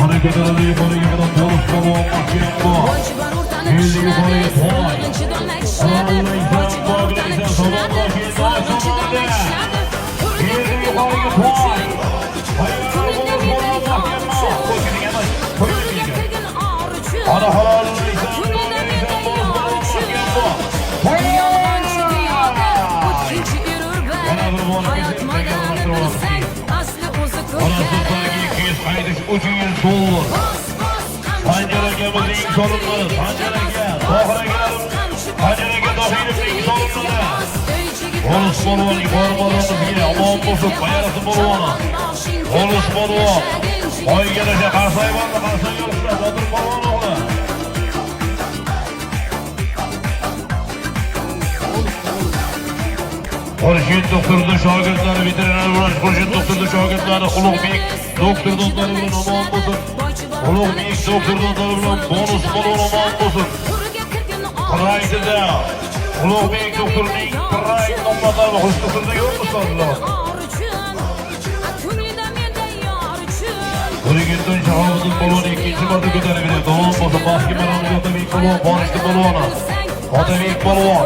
Mana ko'tarildi yuqoriga qadam Bonus polvon mahkam bor. Boychi bor o'rtani Keldi tishladi, yuqoriga toy. Solig'in chidolmay tishladi. Boychi bor o'rtani tishladi, Solig'in chidolmay tishladi. To'rga Keldi kirgin yuqoriga or toy. uchun. Ko'nglingda menday yor uchun. To'rga kirgin or uchun. Ana halol. Ko'nglingda menday yor uchun. Yolg'onchi dunyoda o'tkinchi yurur bari. Hayot madani bilsang, asli o'zi Mana ko'kari. sizlarga 200 qaytish 300 dollar. Bos, bos, qamchi Sanjar bos, akamizning ochoqli so'rinmadi. yigitga Sanjar bos. aka, Bos, Tohir bos, akalar, qamchi bos, Sanjar aka ochoqli Tohirovning yigitga so'rinmadi. bos. Ey chigit Bonus boshing polvon ko'tar, yuqori polvonimizga yashagin omon bo'lsin. chigitga Bayarasi bos. polvoni. Chavon boshing Bonus ko'tar, polvon. yashagin chigitga Oyga yarasha bos. qarsak bormi? Qarsak yo'qsa Botir polvon o'g'li. Xurshid doktorning shogirdlari, veterinar vrach Xurshid doktorning shogirdlari Ulug'bek doktor do'stlari bilan omon bo'lsin. Ulug'bek doktor do'stlari bilan Bonus polvon omon bo'lsin. Praytida Ulug'bek doktorning Prayt nomzodlari Xurshid doktorda yo'qmi ustozlar? Xurshiddan Shahobiddin polvon ikkinchi marta ko'tarib beryapti. Omon bo'lsin. Mahkam Otabek polvon, Bonishdi polvoni. Otabek polvon.